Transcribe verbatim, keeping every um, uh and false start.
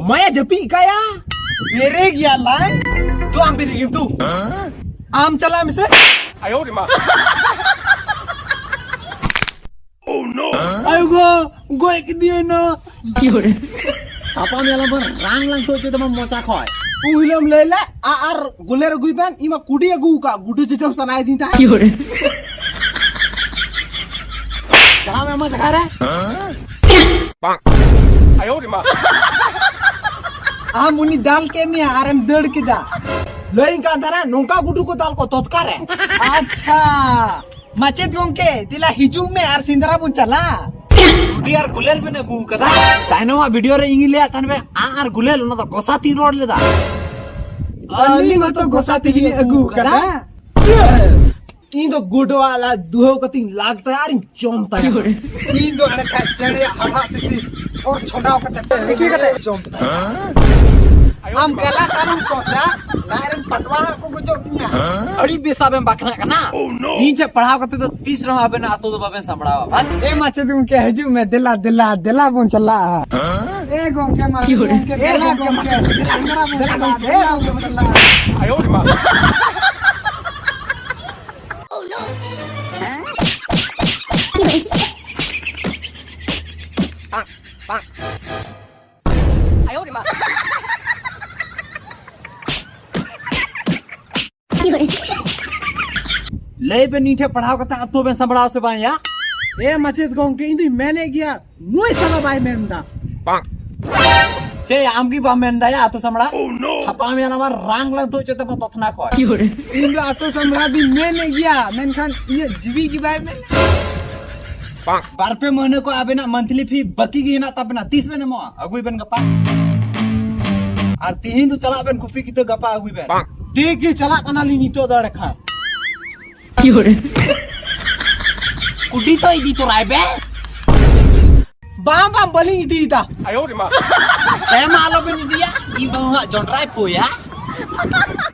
ᱢᱟᱭᱟ ᱡᱟᱹᱯᱤᱫ ᱠᱟᱭᱟ᱾ ᱵᱮᱨᱮ ᱜᱮᱭᱟ ᱞᱟᱝ᱾ ᱛᱚ ᱟᱢ ᱵᱮᱨᱮ ᱜᱮᱢ ᱛᱩ᱾ ᱟᱢ ᱪᱟᱞᱟᱜ ᱢᱮᱥᱮ᱾ ᱟᱭᱳ ᱜᱚ, ᱜᱚᱡ ᱠᱮᱫᱮᱭᱟ ᱱᱟ᱾ ᱛᱟᱯᱟᱢ ᱧᱮᱞᱟᱢ ᱵᱚᱱ ᱨᱟᱝ ᱞᱟᱝ ᱛᱩ ᱦᱚᱪᱚᱭ ᱛᱟᱢᱟ ᱢᱚᱪᱟ ᱠᱷᱚᱡ᱾ ᱩᱱ ᱦᱤᱞᱳᱜ ᱮᱢ ᱞᱟᱹᱭ ᱞᱮᱫ, "ᱟ, ᱟᱨ ᱜᱩᱞᱮᱨ ᱟᱹᱜᱩᱭ ᱵᱮᱱ, ᱤᱧ ᱢᱟ ᱠᱩᱰᱤ ᱟᱹᱜᱩ ᱟᱠᱟᱫ, ᱜᱩᱰᱩ ᱡᱚᱡᱚᱢ ᱥᱟᱱᱟᱭᱮᱫᱤᱧ ᱛᱟᱦᱮᱸᱫ᱾" ᱪᱟᱞᱟᱣ ᱢᱮ ᱟᱢᱟᱜ ᱡᱟᱭᱜᱟ ᱨᱮ᱾ ᱟᱢ ᱩᱱᱤ ᱫᱟᱞ ᱠᱮᱫ ᱢᱮᱭᱟ ᱟᱨᱮᱢ ᱫᱟᱹᱲ ᱠᱮᱫᱟ᱾ ᱞᱟᱹᱭᱟᱹᱧ ᱠᱟᱱ ᱛᱟᱦᱮᱱᱟ, ᱱᱚᱝᱠᱟ ᱜᱩᱰᱩ ᱠᱚ ᱫᱟᱞ ᱠᱚ ᱛᱚᱛᱠᱟ ᱨᱮ᱾ ᱟᱪᱪᱷᱟ, ᱢᱟᱪᱮᱫ ᱜᱚᱝᱠᱮ, ᱫᱮᱞᱟ ᱦᱤᱡᱩᱜ ᱢᱮ ᱟᱨ ᱥᱮᱸᱫᱽᱨᱟ ᱵᱚᱱ ᱪᱟᱞᱟᱜᱼᱟ᱾ ᱜᱩᱰᱤ ᱟᱨ ᱜᱩᱞᱮᱞ ᱵᱮᱱ ᱟᱹᱜᱩ ᱟᱠᱟᱫᱟ? ᱛᱟᱭᱱᱚᱢᱟᱜ ᱵᱷᱤᱰᱤᱭᱳ ᱨᱮ ᱤᱧ ᱞᱟᱹᱭᱟᱫ ᱛᱟᱦᱮᱱ ᱵᱮ, ᱟᱸᱜ ᱟᱨ ᱜᱩᱞᱮᱞ, ᱚᱱᱟ ᱫᱚ ᱜᱚᱥᱟ ᱛᱤᱧ ᱨᱚᱲ ᱞᱮᱫᱟ᱾ ᱟᱹᱞᱤᱧ ᱦᱚᱸᱛᱚ ᱜᱚᱥᱟ ᱛᱮᱜᱮᱞᱤᱧ ᱟᱹᱜᱩ ᱟᱠᱟᱫᱟ᱾ ᱤᱧ ᱫᱚ ᱜᱩᱰᱩᱣᱟᱜ ᱞᱟᱡ ᱫᱩᱦᱟᱹᱣ ᱠᱟᱛᱮᱧ ᱞᱟᱜ ᱛᱟᱭᱟ ᱟᱨᱤᱧ ᱡᱚᱢ ᱛᱟᱭᱟ᱾ ᱤᱧ ᱫᱚ ᱮᱸᱰᱮᱠᱷᱟᱡ ᱪᱮᱬᱮᱭᱟᱜ ᱦᱟᱲᱦᱟᱜ ᱥᱤᱥᱤ ᱚᱨ ᱪᱷᱚᱰᱟᱣ ᱠᱟᱛᱮ ᱛᱤᱠᱤ ᱠᱟᱛᱮ ᱡᱚᱢ ᱛᱟᱭᱟ᱾ ᱟᱢ ᱜᱟᱞᱟ ᱛᱟᱨᱮᱢ ᱥᱚᱪᱟ, ᱞᱟᱡ ᱨᱮᱱ ᱯᱟᱴᱣᱟ ᱦᱟᱸᱜ ᱠᱚ ᱜᱚᱡᱚᱜ ᱛᱤᱧᱟ᱾ ᱟᱹᱰᱤ ᱵᱮᱥᱟᱵ ᱮᱢ ᱵᱟᱠᱷᱱᱟᱜ ᱠᱟᱱᱟ᱾ ᱤᱧ ᱴᱷᱮᱱ ᱯᱟᱲᱦᱟᱣ ᱠᱟᱛᱮ ᱫᱚ ᱛᱤᱥ ᱨᱮᱦᱚᱸ ᱟᱵᱮᱱᱟᱜ ᱟᱛᱳ ᱫᱚ ᱵᱟᱵᱮᱱ ᱥᱟᱢᱵᱲᱟᱣᱟ᱾ ᱵᱟᱝ? ᱮ ᱢᱟᱪᱮᱫ ᱜᱚᱢᱠᱮ, ᱦᱤᱡᱩᱜ ᱢᱮ, ᱫᱮᱞᱟ, ᱫᱮᱞᱟ, ᱫᱮᱞᱟ ᱵᱚᱱ ᱪᱟᱞᱟᱜᱼᱟ᱾ ᱮ ᱜᱚᱢᱠᱮ, ᱢᱟᱪᱮᱫ ᱜᱚᱢᱠᱮ, ᱫᱮᱞᱟ ᱜᱚᱢᱠᱮ, ᱫᱮᱞᱟ ᱜᱚᱢᱠᱮ, ᱫᱮᱞᱟ ᱜᱚᱢᱠᱮ, ᱫᱮᱞᱟ ᱜᱚᱢᱠᱮ ᱪᱟᱞᱟᱜᱼᱟ᱾ ᱞᱟᱹᱭ ᱵᱮᱱ, ᱤᱧ ᱴᱷᱮᱱ ᱯᱟᱲᱦᱟᱣ ᱠᱟᱛᱮ ᱟᱛᱳ ᱵᱮᱱ ᱥᱟᱢᱵᱲᱟᱣ ᱥᱮ ᱵᱟᱝ ᱭᱟ? ᱮ ᱢᱟᱪᱮᱫ ᱜᱚᱢᱠᱮ, ᱤᱧ ᱫᱩᱧ ᱢᱮᱱᱮᱫ ᱜᱮᱭᱟ, ᱱᱩᱭ ᱥᱟᱞᱟ ᱵᱟᱭ ᱢᱮᱱ ᱮᱫᱟ᱾ ᱪᱮ ᱟᱢ ᱜᱮ ᱵᱟᱢ ᱢᱮᱱ ᱫᱟ ᱭᱟ ᱟᱛᱳ ᱥᱟᱢᱵᱲᱟᱣ? ᱛᱷᱟᱯᱟ ᱢᱮᱭᱟ ᱱᱟᱢᱟ ᱨᱟᱝ ᱞᱟᱝ ᱛᱩᱫ ᱪᱚ ᱛᱟᱢᱟ ᱛᱚᱛᱷᱱᱟ ᱠᱷᱚᱡ᱾ ᱤᱧ ᱫᱚ ᱟᱛᱳ ᱥᱟᱢᱵᱲᱟᱣ ᱫᱩᱧ ᱢᱮᱱᱮᱫ ᱜᱮᱭᱟ, ᱢᱮᱱᱠᱷᱟᱱ ᱤᱧᱟᱹᱜ ᱡᱤᱣᱤ ᱜᱮ ᱵᱟᱭ ᱢᱮᱱ᱾ ᱵᱟᱨ ᱯᱮ ᱢᱟᱹᱦᱱᱟᱹ ᱠᱚ ᱟᱵᱮᱱᱟᱜ ᱢᱟᱱᱛᱷᱞᱤ ᱯᱷᱤ ᱵᱟᱹᱠᱤ ᱜᱮ ᱦᱮᱱᱟᱜ ᱛᱟᱵᱮᱱᱟ, ᱛᱤᱥ ᱵᱮᱱ ᱮᱢᱚᱜᱼᱟ? ᱟᱹᱜᱩᱭ ᱵᱮᱱ ᱜᱟᱯᱟ᱾ ᱟᱨ ᱛᱤᱦᱤᱧ ᱫᱚ ᱪᱟᱞᱟᱜ ᱵᱮᱱ, ᱠᱚᱯᱤ ᱠᱤᱛᱟᱹ ᱜᱟᱯᱟ ᱟᱹᱜᱩᱭ ᱵᱮᱱ᱾ ᱴᱷᱤᱠ ᱜᱮ, ᱪᱟᱞᱟᱜ ᱠᱟᱱᱟᱞᱤᱧ ᱱᱤᱛᱚᱜ ᱫᱚ ᱮᱸᱰᱮ ᱠᱷᱟᱱ᱾ ᱠᱩᱰᱤ ᱛᱚ ᱤᱫᱤ ᱛᱚᱨᱟᱭ ᱵᱮ᱾ ᱵᱟᱝ, ᱵᱟᱝ, ᱵᱟᱹᱞᱤᱧ ᱤᱫᱤᱭᱮᱫᱟ᱾ ᱦᱮᱸ ᱢᱟ, ᱟᱞᱚᱵᱮᱱ ᱤᱫᱤᱭᱟ, ᱤᱧ ᱵᱟᱹᱦᱩ ᱦᱟᱸᱜ ᱡᱚᱱᱰᱨᱟᱭ ᱯᱳᱭᱟ᱾